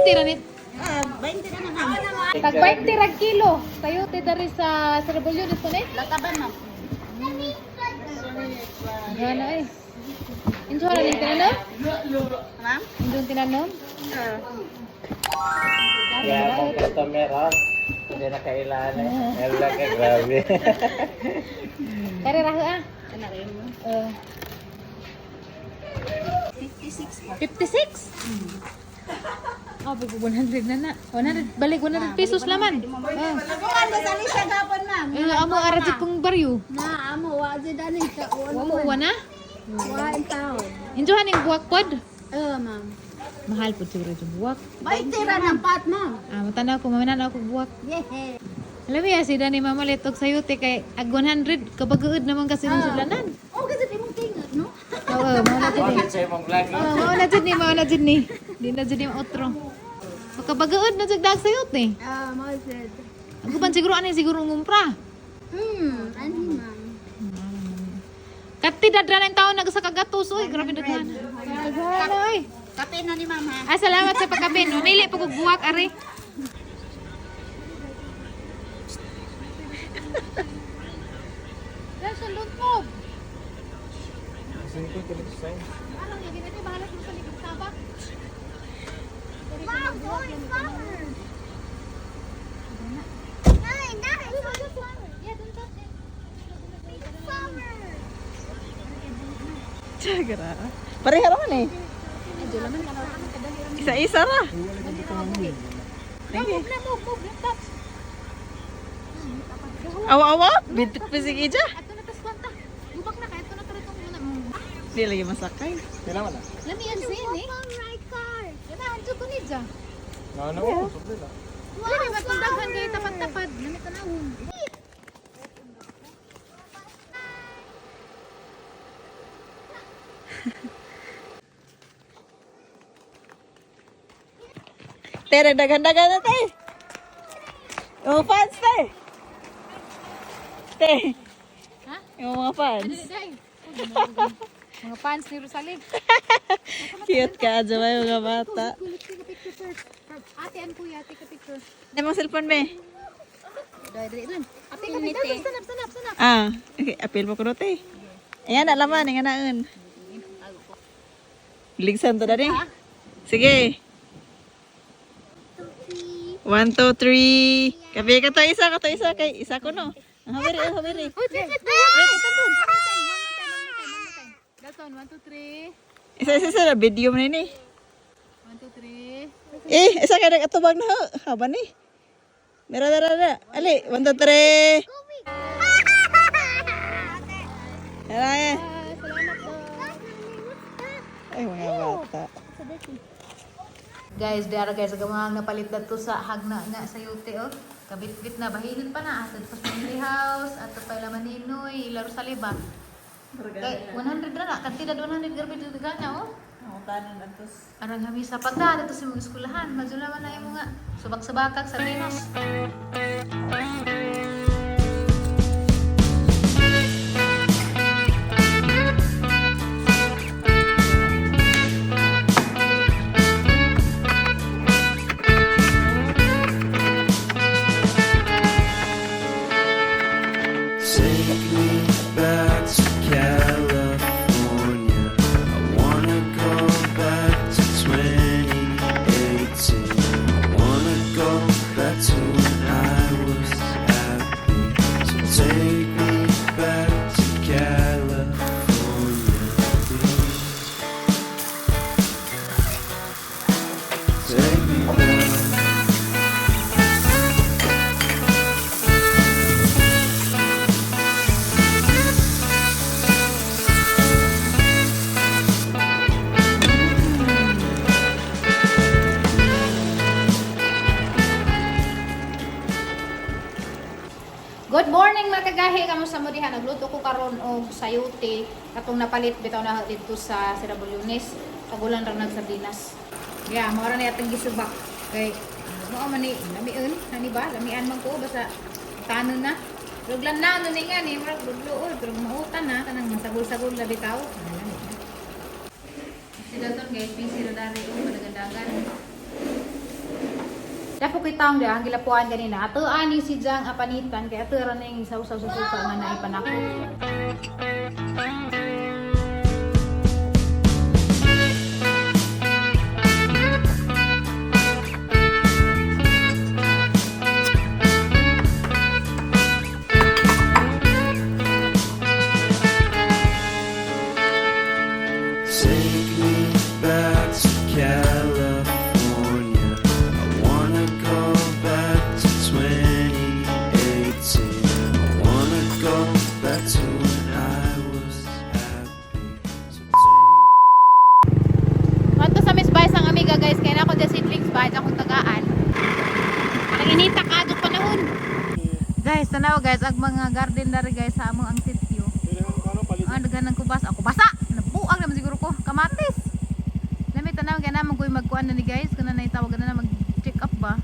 20 ra ni. Ah, 20 na na, ma'am. Tag 20 rag kilo. Sayote dari sa Rebulyones po ni. Lakaban, ma'am. Gana eh. Injo ra ning tinanom? Ma'am? Injo tinanom? Ah. Kaya akong customer ha. Hindi na kailangan eh. Wala ka, grabe. Kare ra ah. Ano rin mo? 56 po. 56? Oh, big 100 na na. 100, balik 100 pesos laman. Ah. Naguan mo sa Alicia gapon, ma'am. Eh, amo ara jud pong baryo. Na, amo, wa jud ani ka Wa mo uwa na? Wa in taon. Injohan ning buwak pod. Eh, ma'am. Mahal pod siguro yung buwak. 20 ra ng pat, ma'am. Ah, matanaw ko mamana na ako buwak. Yeah. Alam mo ya, si Dani mamalit og sayote kay ag 100 kabagaod naman kasi ng sulanan. Oh, kasi di mong tingog, no? Oo, mao na jud ni. Bakit sa imong vlog? Oo, mao na jud ni, mao na jud ni. Di na jud ni otro. Makabagaod na jud dag sayote. Ah, mao jud. Ang uban siguro ani siguro ngumpra. Anhi, ma'am. Kati dadra ng taon nagsa kagatos oy, grabe daghan. Daghan oy. Kape na ni ma'am, ha? Ah, salamat sa pagkapin. Mamili po kog buwak ari. Nelson, don't move. Parang lagi natin, bahala mo sa likod sabak. Wow, so it's flower. Nine, nine, flower. Yeah, don't touch it. Flower. Chagra. Pareha raman eh. Isa-isa ra. No, move na, move, move. Don't touch. Awa-awa, bitit pa sige ija. Ato na tas kwanta. Gubak na kaya, ato na taritong muna. Di lagi masakay. Kailangan na. Lami yan sin eh. Right car. Ganahan jud ko ni dya. No, no, sobre na. Lami, ba't kung daghan kayo tapad-tapad? Lami tanawon. Tere, daghan-daghan na te. Yung fans te. Te. Ha? Yung mga fans. Dali, dali. Mga fans ni Rosalie. Cute ka, dyan mga bata. Let's take a picture first. Ate and kuya, take a picture. Ano mong cellphone me? Dali, dali, dali. Ate, ka picture. Stand up, stand up, stand up. Ah, okay, apil mo ko no, te. Ayan, alaman, ayan naun. Ligsan to na rin. Sige. 1, 2, 3. Kabi ka to isa, ka to isa. Kay isa ko no. Ang habiri, ang habiri. Wait, wait, wait. Wait, wait, wait. Dalton, 1, 2, 3. Isa, isa, isa. Video mo na ni. 1, 2, 3. Eh, isa ka nag-atubag na ho. Haba ni. Mera, mera, mera. Ali, 1, 2, 3. Tara eh. Ah, salamat po. Ay, mga bata. Guys, diara guys, ang mga napalit na to sa hagna nga sa yute oh. Kabit-bit na bahilin pa na atod pa sa family house, ato pa ila Maninoy, ila Rosalie ba. Kay 100 ra na, kantidad 100 grabe dito gana oh. Arang hamisa pagda dito sa mga eskwelahan, madula man na imo nga subak-subakag sa Rinos. Take me back to California. I wanna go back to 2018. I wanna go back to when I was happy. So take me back to California, please. Take me back. Good morning mga kagahi, kamusta mo diha? Nagluto ko karon og sayote katong napalit bitaw na didto sa Sirabulones. Kagulan ra nagsardinas. Yeah, mao ra na atong gisubak. Kay mao man ni lamiun, ani ba? Lamian man ko basta tanon na. Ruglan na ano ni nga ni murag lugluod pero mautan na kanang masagol-sagol na bitaw. Ano lami na. Si Dalton guys, busy ra dari og padagandagan. po kitang di ang gilapuan ganina. Ato ani si Jang apanitan kay ato ra ning sausaw sa suka nga naipanako. Take me back to California. I wanna go back to 2018. I wanna go back to when I was happy. So take Ato sa Miss Vice ang amiga guys, kaya na ako dyan seedlings ba, akong tagaan. Naginita ka adto panahon. Guys, tanaw guys, ang mga garden dari guys sa among ang sitio. Ah, daghan ng kubas. Ako basa. Nabuang naman siguro ko. Kamatis. Lami tanaw kay naman ko'y magkuan na ni guys, kana na itawag na mag check up ba.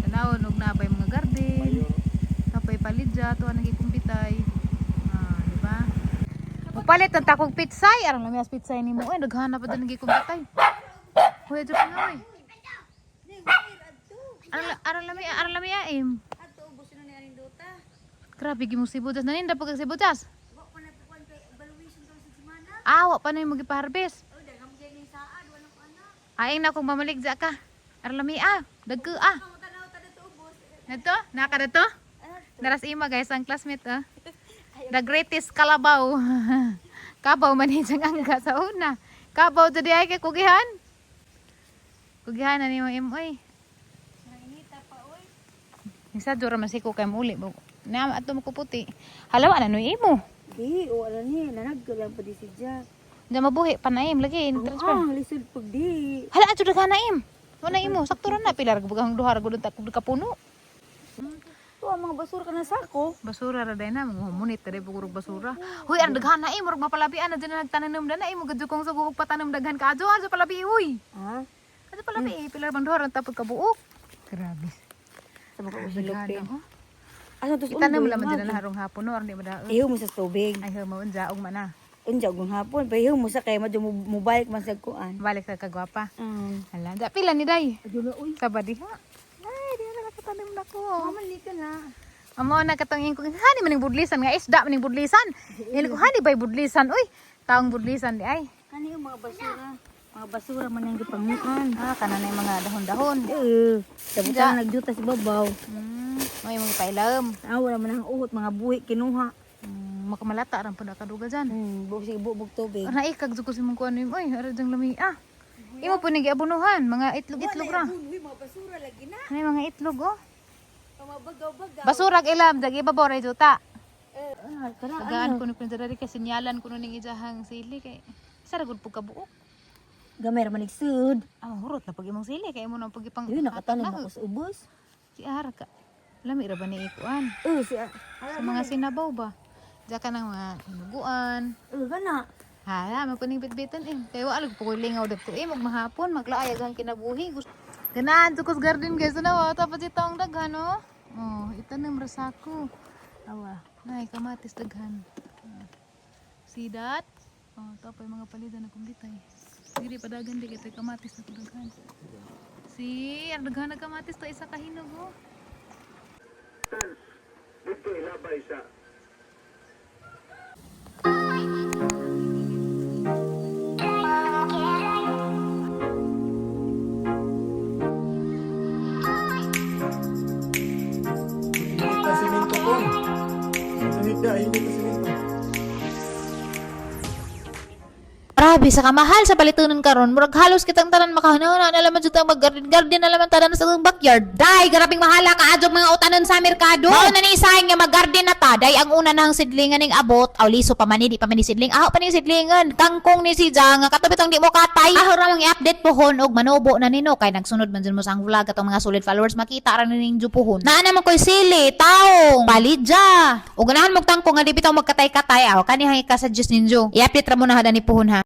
Tanaw og na ba yung mga garden. Tapay palidya to ang nagikumpitay. Ah, di ba? Mupalit ang takog pitsay. Aron lami as pitsay nimo. Uy, daghan na pa din nagikumpitay. Hoy, adto pa nga oy. Aron lami, aron lami aim. Grabe gimo sibutas. Naninda pag sibutas. Ah, wa pa na yung magipa-harvest. Aing na kung mamalig ka. Arlami ah, dagko ah. Nato, naka na to? Naras ima guys, ang classmate ah. The greatest kalabaw. Kabaw man siyang angga sa una. Kabaw to di ay kay kugihan. Kugihan na nimo imoy. Isa jura man si ko kay muli. Na ato mo kuputi. Halawa na no imo. Di, wala ni, nanag lang pa di si Jack. Diyan mabuhi panaim lagi in transfer. Ah, lisod pag di. Hala adto daghan na im. Wala imo sakto ra na pila ra bugang duha ra gud ta kapuno. To ang mga basura ka na sako. Basura ra day na mga humunit diri pugurog basura. Huy ang daghan na im murag mapalabian na dyan na nagtanom na na imo gadyo kong sugo og patanom daghan ka adto adto palabi uy. Ha? Adto palabi pila ra bang duha ra tapod ka buok. Grabe. Sa mga Daghan usilopin. oh. Asa tos Itanom laman dyan na harong hapon no aron di madaot. Iho mo sa tubig. Ay mo unja og mana. Unja gung hapon, pa iho mo sa kay madyo mobile man sa kuan. Balik sa kagwapa. Hala, da pila ni day. Adyo na uy. Sabadi ha. Ay, di na nakatanim na ko. Mali ka na. Amo na katong ingko hani man ning budlisan nga isda man ning budlisan. Ingko hani bay budlisan uy. Taong budlisan di ay. Kani yung mga basura. Mga basura man ang gipanguan. Ah, kana na yung mga dahon-dahon. Eh, sabot na nagjuta sa babaw. May mga pailam. Ah, wala man ang uhot, mga buhi kinuha. Makamalata ran pud kaduga dyan. Bug sige bubog tubig. Ara ikag jud ko si mong kuan uy, ara jang lami ah. Imo po ni giabunuhan, mga itlog-itlog ra. Uy, mga basura lagi na. May mga itlog oh. Mga bagaw-bagaw. Basurag ilam, dag ibabaw ra juta. Ah, tara. Tagaan ko ni Prince Dari kay sinyalan ko ning ijahang sili kay sa ra gud pud kabuok. Gamay ra man igsud. Ah, hurot na pag imong sili kay imo nang pagipang Yun, nakatanim ako sa ubos. Si ara ka. Lami ra ba ni ikuan? Eh, siya. Sa mga sinabaw ba? Diya ka ng mga hinuguan. Eh, gana. Hala, magkuning bitbitan eh. Kaya wala ko lingaw dagto eh. Magmahapon, maglaayag ang kinabuhi. Gusto. Ganahan to kus garden guys. Ano, oh, tapos ito ang daghan oh. Oh, itanim rasako. Awa, nay kamatis daghan. Ah. See that? Oh, tapos yung mga palidan na kumbitay. Diri padagan di kay kamatis na to daghan. See, ang daghan na kamatis to isa ka hinog oh. Init na simento ko. Sa higda, init na simento. Grabe sa kamahal sa palitunon karon, murag halos kitang tanan makahuna na laman jud ang mag-garden garden na laman tanan sa atong backyard. Day, grabing mahala ka adjog mga utanon sa merkado. Mao na ni isahin nga mag-garden na ta, day ang una nang sidlingan ning abot, aw liso pa man ni, di pa man ni sidling. Aho pa ni sidlingan, kangkong ni si Jang, katubitong di mo katay. Aho ra mang i-update pohon og manubo na nino kay nagsunod man jud mo sa ang vlog atong mga solid followers makita ra ning puhon. Naa naman koy sili, taong, palidya. Ug ganahan mo tangko nga di bitaw magkatay-katay aw kani hay ka suggest ninyo. I-update ra mo na hada ni puhon ha.